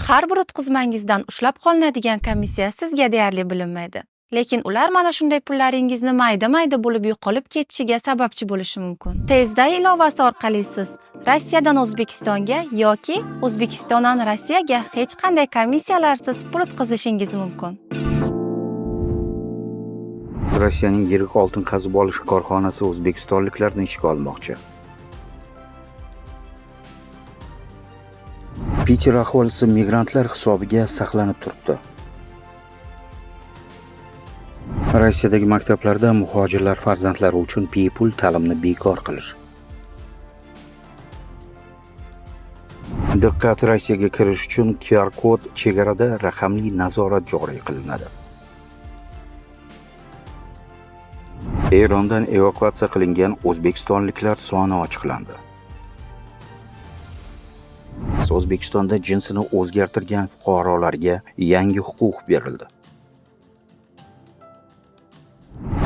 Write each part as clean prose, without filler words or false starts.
Har bir o'tkazmangizdan ushlab qolinadigan komissiya sizga deyarli bilinmaydi. Lekin ular mana shunday pullaringizni mayda-mayda bo'lib yo'qolib ketishiga sababchi bo'lishi mumkin. Tezday ilovasi orqali siz Rossiyadan O'zbekistonga yoki O'zbekistondan Rossiyaga hech qanday komissiyalarsiz pul o'tkazishingiz mumkin. Rossiyaning yirik oltin qazib olish korxonasi o'zbekistonliklarni ishga olmoqchi. Piter aholisi migrantlar hisobiga saqlanib turibdi. Rossiyadagi maktablarda muhojirlar farzandlari uchun bepul ta'limni bekor qilish. Diqqat, Rossiyaga kirish uchun QR kod chegarada raqamli nazorat joriy qilinadi. Erondan evakuatsiya qilingan o'zbekistonliklar soni ochiqlandi. O'zbekistonda jinsini o'zgartirgan fuqarolarga yangi huquq berildi.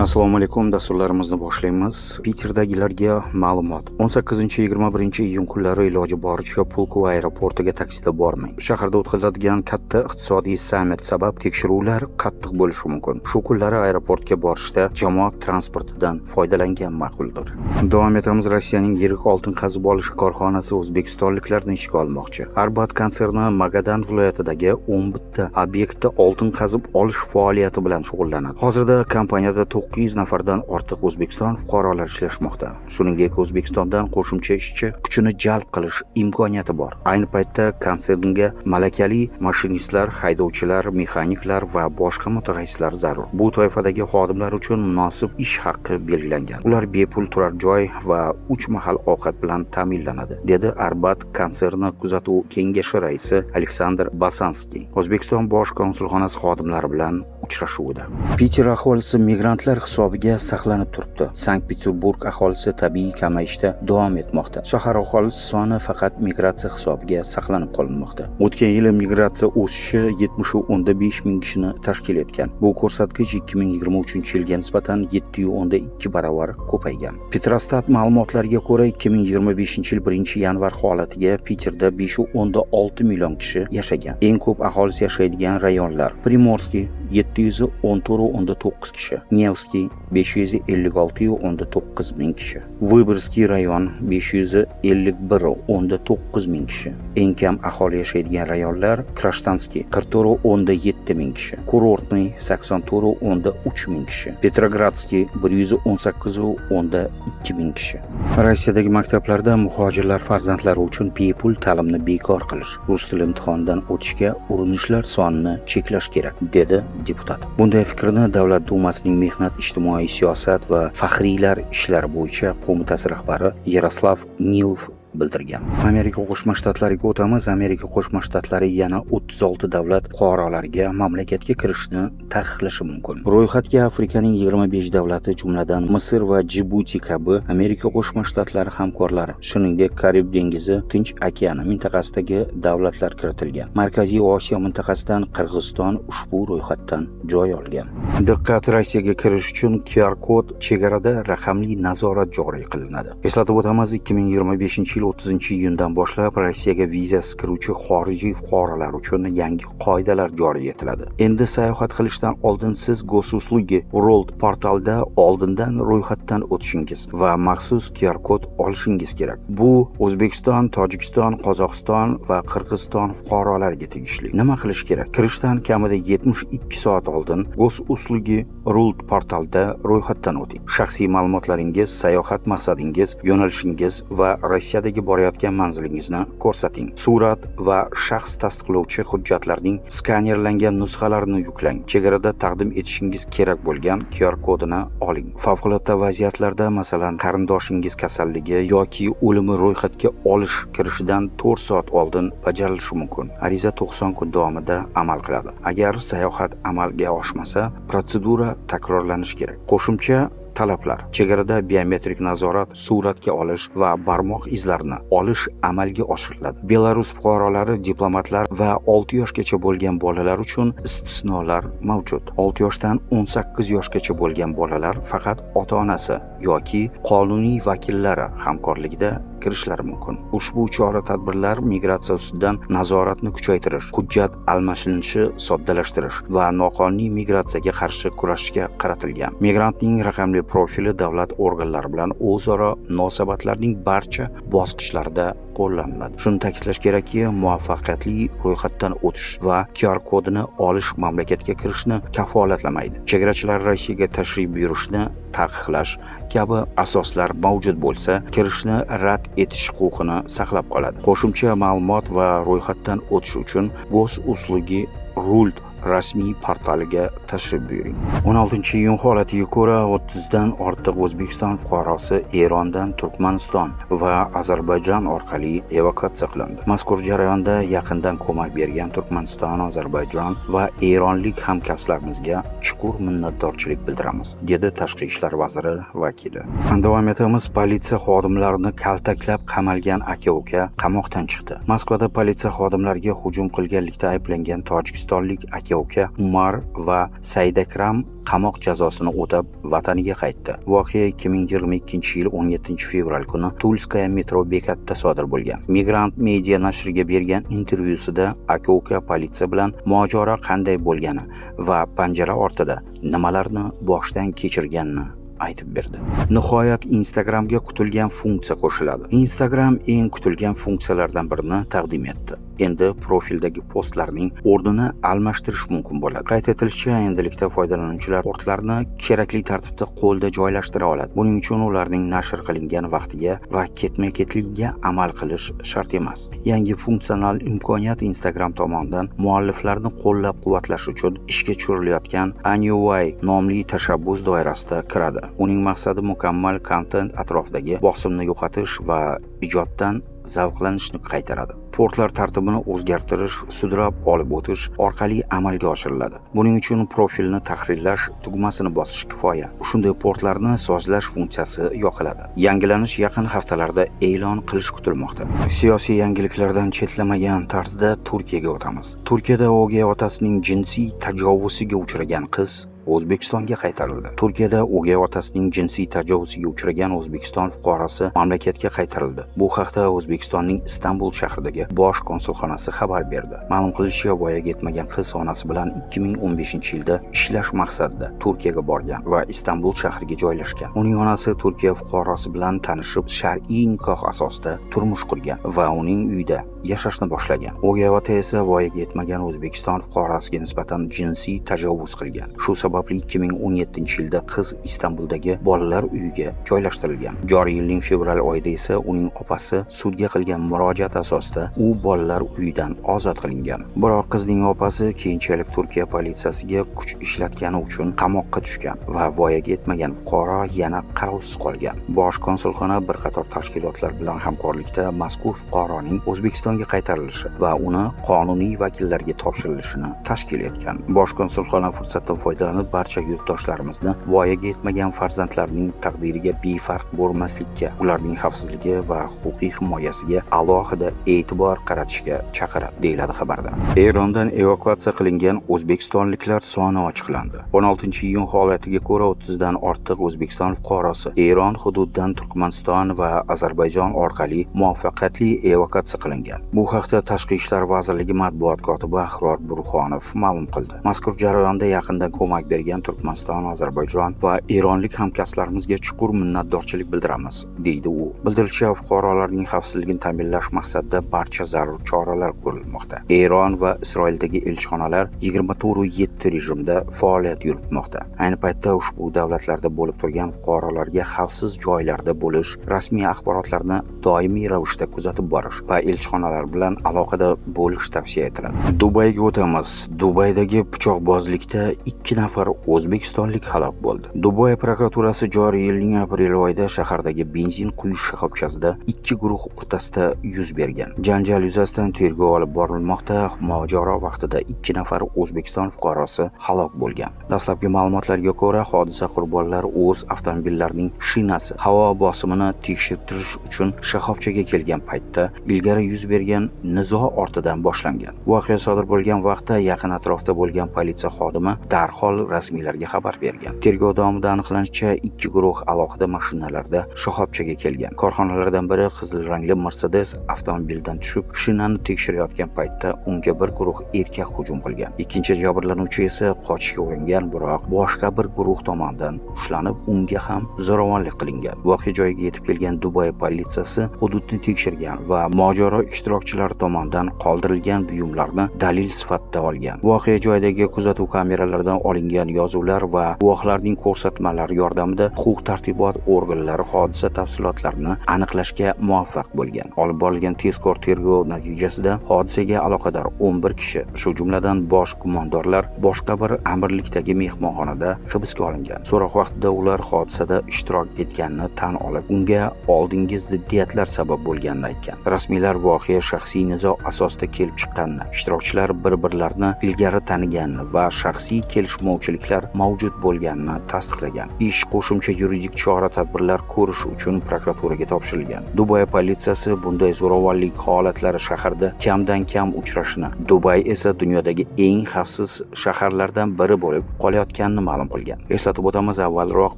Assalomu alaykum, dasturlarimizni boshlaymiz. Piterdagilarga ma'lumot. 18-21 iyun kunlari iloji boricha Pulkovo aeroportiga taksida bormang. Shaharda o'tkaziladigan katta iqtisodiy sammit sabab tekshiruvlar qattiq bo'lishi mumkin. Shu kunlari aeroportga borishda jamoat transportidan foydalangan ma'quldir. Davom etamiz. Rossiyaning yirik oltin qazib olish korxonasi o'zbekistonliklarni ishga olmoqchi. Arbat konserni Magadan viloyatidagi 11 ta obyektda oltin qazib olish faoliyati bilan shug'ullanadi. Hozirda kompaniyada 900 nafardan ortiq O'zbekiston fuqarolari ishlashmoqda. Shuningdek, O'zbekistondan qo'shimcha ishchi kuchini jalb qilish imkoniyati bor. Ayni paytda konsernga malakali mashinistlar, haydovchilar, mexaniklar va boshqa mutaxassislar zarur. Bu toifadagi xodimlar uchun munosib ish haqqi belgilangan. Ular bepul turar joy va 3 mahal ovqat bilan ta'minlanadi, dedi Arbat konserni kuzatuv kengashi raisi Aleksandr Basanskiy. O'zbekiston bosh konsulxonasi xodimlari bilan uchrashuvida. Piter aholisi migrantlar hisobiga saqlanib turibdi. Sankt-Peterburg aholisi tabiiy kamayishda davom etmoqda. Shahar aholisi soni faqat migratsiya hisobiga saqlanib qolinmoqda. O'tgan yili migratsiya o'sishi 70.5 ming kishini tashkil etgan. Bu ko'rsatkich 2023-yilga nisbatan 7.2 barobar ko'paygan. Petrostat ma'lumotlariga ko'ra, 2025-yil 1-yanvar holatiga Piterda 5.6 million kishi yashagan. Eng ko'p aholisi yashaydigan rayonlar: Primorskiy 714.9 kishi, Nevskiy 556.9 ming kishi, Vyborgskiy rayon 551.9 ming kishi. Eng kam aholi yashaydigan rayonlar: Krashtanskiy 44.7 ming kishi, Kurortniy 84.3 ming kishi, Petrogradskiy 118.2 ming kishi. Rossiyadagi maktablarda muhojirlar farzandlari uchun bepul ta'limni bekor qilish, rus tili imtihonidan o'tishga urinishlar sonini cheklash kerak, dedi deputat. Bunday fikrni Davlat Dumasining mehnat, ijtimoiy siyosat va faxriylar ishlari bo'yicha qo'mitasi rahbari Yaroslav Nilov bildirgan. Amerika Qo'shma Shtatlariga o'tamiz. Amerika Qo'shma Shtatlari yana 36 davlat fuqarolariga mamlakatga kirishni taqiqlashi mumkin. Ro'yxatga Afrikaning 25 davlati, jumladan Misr va Jibuti kabi Amerika Qo'shma Shtatlari hamkorlari, shuningdek Karib dengizi, Tinch okeani mintaqasidagi davlatlar kiritilgan. Markaziy Osiyo mintaqasidan Qirg'iziston ushbu ro'yxatdan joy olgan. Diqqat, Rossiyaga kirish uchun QR kod chegarada raqamli nazorat joriy qilinadi. Eslatib o'tamiz, 2025-yil 30-iyundan boshlab Rossiyaga vizasiz kiruvchi xorijiy fuqarolar uchun yangi qoidalar joriy etiladi. Endi sayohat qilishdan oldin siz Gosuslugi World portalida oldindan ro'yxatdan o'tishingiz va maxsus QR kod olishingiz kerak. Bu O'zbekiston, Tojikiston, Qozog'iston va Qirg'iziston fuqarolariga tegishli. Nima qilish kerak? Kirishdan kamida 72 soat oldin Gosuslugi World portalida ro'yxatdan o'ting. Shaxsiy ma'lumotlaringiz, sayohat maqsadingiz, yo'nalishingiz va Rossiyadagi borayotgan manzilingizni ko'rsating. Surat va shaxs tasdiqlovchi hujjatlarning skanerlangan nusxalarini yuklang. Chegarada taqdim etishingiz kerak bo'lgan QR kodini oling. Favqulodda vaziyatlarda, masalan, qarindoshingiz kasalligi yoki o'limi ro'yxatga olish kirishidan 4 soat oldin bajarilishi mumkin. Ariza 90 kun davomida amal qiladi. Agar sayohat amalga oshmasa, protsedura takrorlanishi kerak. Qo'shimcha talablar: chegarada biometrik nazorat, suratga olish va barmoq izlarini olish amalga oshiriladi. Belarus fuqarolari, diplomatlar va 6 yoshgacha bo'lgan bolalar uchun istisnolar mavjud. 6 yoshdan 18 yoshgacha bo'lgan bolalar faqat ota-onasi yoki qonuniy vakillari hamkorligida kirishlari mumkin. Ushbu chora-tadbirlar migratsiya ustidan nazoratni kuchaytirish, hujjat almashinishini soddalashtirish va noqonuniy migratsiyaga qarshi kurashishga qaratilgan. Migrantning raqamli profili davlat organlari bilan o'zaro munosabatlarning barcha bosqichlarida qo'llaniladi. Shuni ta'kidlash kerakki, muvaffaqiyatli ro'yxatdan o'tish va QR kodini olish mamlakatga kirishni kafolatlamaydi. Chegarachilar Rossiyaga tashrif buyurishni taqiqlash kabi asoslar mavjud bo'lsa, kirishni rad etish huquqini saqlab qoladi. Qo'shimcha ma'lumot va ro'yxatdan o'tish uchun Госуслуги Rult rasmiy portaliga tashrif buyuring. 16-iyun holatiga ko'ra 30 dan ortiq O'zbekiston fuqarosi Erondan Turkmaniston va Ozarbayjon orqali evakuatsiya qilindi. Mazkur jarayonda yaqindan ko'mak bergan Turkmaniston, Ozarbayjon va eronlik hamkasblarimizga chuqur minnatdorchilik bildiramiz, dedi Tashqi ishlar vaziri vakili. Davom etamiz. Politsiya xodimlarini kaltaklab qamalgan aka-uka qamoqdan chiqdi. Moskvada politsiya xodimlariga hujum qilganlikda ayblangan tojikistonlik aka-uka Umar va Saidakram qamoq jazosini o'tab vataniga qaytdi. Voqea 2022-yil 17 fevral kuni Tulskaya metro bekatida sodir bo'lgan. Migrant Media nashriga bergan intervyusida aka-uka politsiya bilan mojaro qanday bo'lgani va panjara ortida nimalarni boshdan kechirganini aytib berdi. Nihoyat Instagramga kutilgan funksiya qo'shiladi. Instagram eng kutilgan funksiyalardan birini taqdim etdi. Endi profildagi postlarning o'rnini almashtirish mumkin bo'ladi. Qayd etilishicha, endilikda foydalanuvchilar postlarni kerakli tartibda qo'lda joylashtira oladi. Buning uchun ularning nashr qilingan vaqtiga va ketma-ketligiga amal qilish shart emas. Yangi funksional imkoniyat Instagram tomonidan mualliflarni qo'llab-quvvatlash uchun ishga tushirilayotgan Anyway nomli tashabbus doirasida kiradi. Uning maqsadi mukammal kontent atrofidagi bosimni yo'qotish va ijoddan zavqlanishni qaytaradi. Postlar tartibini o'zgartirish sudrab olib o'tish orqali amalga oshiriladi. Buning uchun profilni tahrirlash tugmasini bosish kifoya. Shunday postlarni sozlash funksiyasi yoqiladi. Yangilanish yaqin haftalarda e'lon qilish kutilmoqda. Siyosiy yangiliklardan chetlamagan tarzda Turkiyaga o'tamiz. Turkiyada o'gay otasining jinsiy tajovuziga uchragan qiz O'zbekistonga qaytarildi. Turkiyada o'gay otasining jinsiy tajovuziga uchragan O'zbekiston fuqarosi mamlakatga qaytarildi. Bu haqda O'zbekistonning Istanbul shahridagi bosh konsulxonasi xabar berdi. Ma'lum qilishicha, voyaga yetmagan qiz onasi bilan 2015-yilda ishlash maqsadida Turkiyaga borgan va Istanbul shahriga joylashgan. Uning onasi Turkiya fuqarosi bilan tanishib, shar'iy nikoh asosida turmush qurgan va uning uyida yashashni boshlagan. O'gay ota esa voyaga yetmagan O'zbekiston fuqarosiga nisbatan jinsiy tajovuz qilgan. Shu sababli 2017-yilda qiz Istanbuldagi bolalar uyiga joylashtirilgan. Joriy yilning fevral oyida esa uning opasi sudga qilgan murojaat asosida u bolalar uyidan ozod qilingan. Biroq qizning opasi keyinchalik Turkiya politsiyasiga kuch ishlatgani uchun qamoqqa tushgan va voyaga yetmagan fuqaro yana qarovsiz qolgan. Bosh konsulxona bir qator tashkilotlar bilan hamkorlikda mazkur fuqaroning O'zbekistonga qaytarilishi va uni qonuniy vakillarga topshirilishini tashkil etgan. Bosh konsulxona fursatdan foydalanib barcha yurtdoshlarimizni voyaga yetmagan farzandlarning taqdiriga befarq bo'lmaslikka, ularning xavfsizligi va huquqiy himoyasiga alohida e'tibor qaratishga chaqiradi, deyiladi xabarda. Erondan evakuatsiya qilingan o'zbekistonliklar soni ochiqlandi. 16-iyun holatiga ko'ra 30 dan ortiq O'zbekiston fuqarosi Eron hududidan Turkmaniston va Ozarbayjon orqali muvaffaqiyatli evakuatsiya qilingan. Bu haqda Tashqi ishlar vazirligi matbuot kotibi Ahror Burxonov ma'lum qildi. Mazkur jarayonda yaqindan ko'mak bergan Turkmaniston, Ozarbayjon va eronlik hamkasblarimizga chuqur minnatdorchilik bildiramiz, deydi u. Bildirilishicha, fuqarolarning xavfsizligini ta'minlash maqsadida barcha zarur choralar ko'rilmoqda. Eron va Isroildagi elchixonalar 24/7 rejimda faoliyat yuritmoqda. Ayni paytda ushbu davlatlarda bo'lib turgan fuqarolarga xavfsiz joylarda bo'lish, rasmiy axborotlarni doimiy ravishda kuzatib borish va elchixonalar bilan aloqada bo'lish tavsiya etiladi. Dubayga o'tamiz. Dubaydagi pichoqbozlikda ikki nafar o'zbekistonlik halok bo'ldi. Dubay prokuraturasi joriy yilning aprel oyida shahardagi benzin quyish shoxobchasida ikki guruh o'rtasida yuz bergan janjal yuzasidan tergov olib borilmoqda. Mojaro vaqtida ikki nafar O'zbekiston fuqarosi halok bo'lgan. Dastlabki ma'lumotlarga ko'ra, hodisa qurbonlari o'z avtomobillarining shinasi havo bosimini tekshirtirish uchun shoxobchaga kelgan paytda ilgari yuz bergan nizo ortidan boshlangan. Voqea sodir bo'lgan vaqtda yaqin atrofda bo'lgan politsiya xodimi darhol rasmiylarga xabar bergan. Tergov davomida aniqlanishicha, ikki guruh alohida mashinalarda shoxobchaga kelgan. Korxonalardan biri qizil rangli Mercedes avtomobildan tushib, shinani tekshirayotgan paytda unga bir guruh erkak hujum qilgan. Ikkinchi jabrlanuvchi esa qochishga uringan, biroq boshqa bir guruh tomonidan ushlanib, unga ham zo'ravonlik qilingan. Voqea joyiga yetib kelgan Dubay politsiyasi hududni tekshirgan va mojaro ishtirokchilari tomonidan qoldirilgan buyumlarni dalil sifatida olgan. Voqea joyidagi kuzatuv kameralaridan olingan yozuvlar va guvohlarning ko'rsatmalari yordamida huquq-tartibot organlari hodisa tafsilotlarini aniqlashga muvaffaq bo'lgan. Olib borilgan tezkor tergov natijasida hodisaga aloqador 11 kishi, shu jumladan bosh gumondorlar boshqa bir amirlikdagi mehmonxonada hibsga olingan. So'roq vaqtida ular hodisada ishtirok etganini tan olib, unga oldingi ziddiyatlar sabab bo'lganini aytgan. Rasmiylar voqea shaxsiy nizo asosida kelib chiqqanini, ishtirokchilar bir-birlarini ilgari taniganini va shaxsiy kelishmovchiliklar mavjud bo'lganini tasdiqlagan. Ish qo'shimcha yuridik chora-tadbirlar ko'rish uchun prokuraturaga topshirilgan. Dubay politsiyasi bunday zo'ravonlik holatlari shaharda kamdan-kam uchrashini, Dubay esa dunyodagi eng xavfsiz shaharlardan biri bo'lib qolayotganini ma'lum qilgan. Eslatib o'tamiz, avvalroq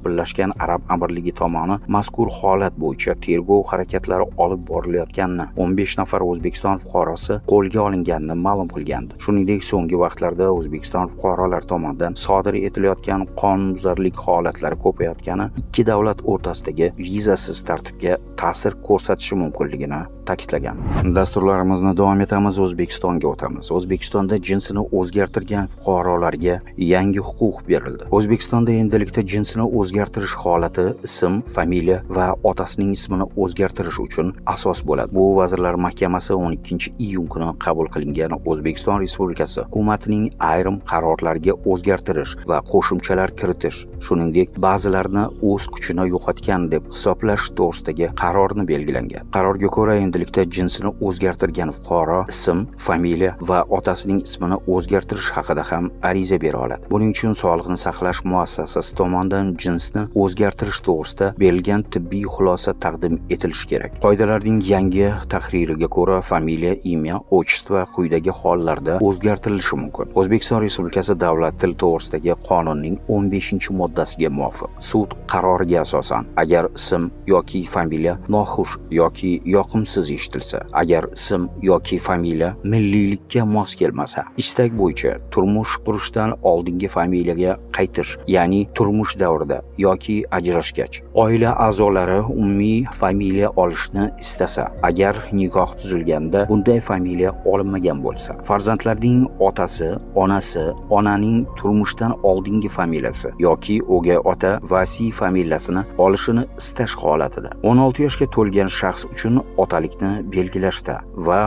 Birlashgan Arab Amirligi tomoni mazkur holat bo'yicha tergov harakatlari olib borilayotganini, 15 nafar O'zbekiston fuqarosi qo'lga olinganini ma'lum qilgandi. Shuningdek, so'nggi vaqtlarda O'zbekiston fuqarolari tomonidan sodir etilayotgan qonunbuzarlik holatlari ko'payotgani ikki davlat o'rtasidagi vizasiz tartibga ta'sir ko'rsatishi mumkinligini ta'kidlagan. Dasturlarimizni davom etamiz, O'zbekistonga o'tamiz. O'zbekistonda jinsini o'zgartirgan fuqarolarga yangi huquq berildi. O'zbekistonda endilikda jinsini o'zgartirish holati ism, familiya va otasining ismini o'zgartirish uchun asos bo'ladi. Bu Vazirlar Mahkamasi 12-iyun kuni qabul qilingan O'zbekiston Respublikasi hukumatining ayrim qarorlariga o'zgartirish va qo'shimchalar kiritish, shuningdek, ba'zilarini o'z kuchini yo'qotgan deb hisoblash to'g'risidagi qarorni belgilangan. Qarorga ko'ra, endilikda jinsini o'zgartirgan fuqaro ism, familiya va otasining ismini o'zgartirish haqida ham ariza bera oladi. Buning uchun sog'liqni saqlash muassasasi tomonidan jinsni o'zgartirish to'g'risida berilgan tibbiy xulosa taqdim etilishi kerak. Qoidalarning yangi tahririga ko'ra, familiya, имя, отчество quyidagi hollarda o'zgartirilishi mumkin. O'zbekiston Respublikasi Davlat tili to'g'risidagi qonunning 15-moddasiga muvofiq, sud qaroriga asosan, agar ism yoki familiya noxush yoki yoqimsiz eshitilsa, agar ism yoki familiya milliylikka mos kelmasa, istak bo'yicha turmush qurishdan oldingi familiyaga qaytish, ya'ni turmush davrida yoki ajrashgach, oila a'zolari umumiy familiya olishni istasa, agar nikoh tuzilganda bunday familiya olinmagan bo'lsa, farzandlarning otasi, onasi, onaning turmushdan oldingi familiyasi yoki o'gay ota vasiy familiyasini olishini istash holatida, 16 yoshga to'lgan shaxs uchun otalikni belgilashda va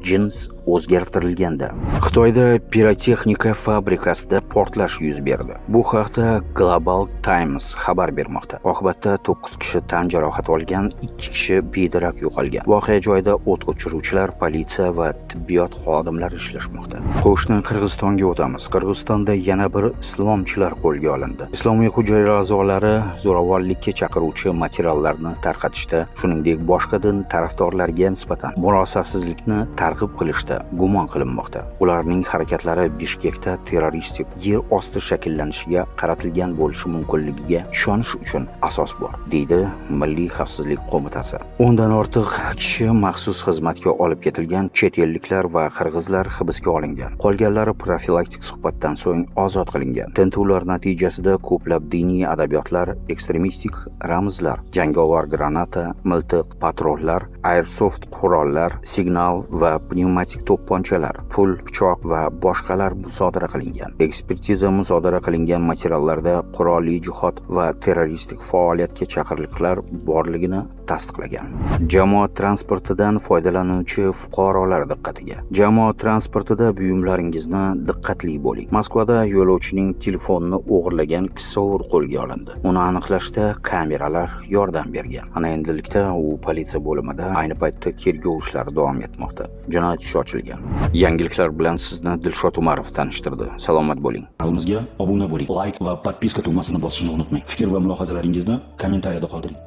jins o'zgartirilganda. Xitoyda pirotexnika fabrikasida portlash yuz berdi. Bu haqda Global Times xabar bermoqda. Oqibatda 9 kishi tan jarohati olgan, 2 kishi bedarak yo'qolgan. Voqea joyida o't o'chiruvchilar, politsiya va tibbiyot xodimlari ishlashmoqda. Qo'shni Qirg'izistonga o'tamiz. Qirg'izistonda yana bir islomchilar qo'lga olindi. Islomiy hujayra a'zolari zo'ravonlikka chaqiruvchi materiallarni tarqatishda, shuningdek, boshqa din tarafdorlariga nisbatan murosasizlikni targ'ib qilishda gumon qilinmoqda. Ularning harakatlari Bishkekda terroristik yer osti shakllanishiga qaratilgan bo'lishi mumkinligiga ishonish uchun asos bor, deydi Milliy xavfsizlik qo'mitasi. 10 dan ortiq kishi maxsus xizmatga olib ketilgan, chet elliklar va qirg'izlar hibsga olingan. Qolganlari profilaktik suhbatdan so'ng ozod qilingan. Tintuvlar natijasida ko'plab diniy adabiyotlar, ekstremistik ramzlar, jangovar granata, miltiq, patronlar, airsoft qurollar, signal va pnevmatik to'pponchalar, pul, pichoq va boshqalar musodara qilingan. Ekspertiza musodara qilingan materiallarda qurolli jihod va terroristik faoliyatga chaqiriqlar borligini tasdiqlagan. Jamoat transportidan foydalanuvchi fuqarolar diqqatiga. Jamoat transportida buyumlaringizni diqqatli bo'ling. Moskvada yo'lovchining telefonini o'g'irlagan kissovur qo'lga olindi. Uni aniqlashda kameralar yordam bergan. Ana endilikda u politsiya bo'limida, ayni paytda tergov ishlari davom etmoqda. Jinoyat ishi ochilgan. Yangiliklar bilan sizni Dilshod Umarov tanishtirdi. Salomat bo'ling. Kanalimizga obuna bo'ling, layk va подписка tugmasini bosishni unutmang. Fikr va mulohazalaringizni kommentariyada qoldiring.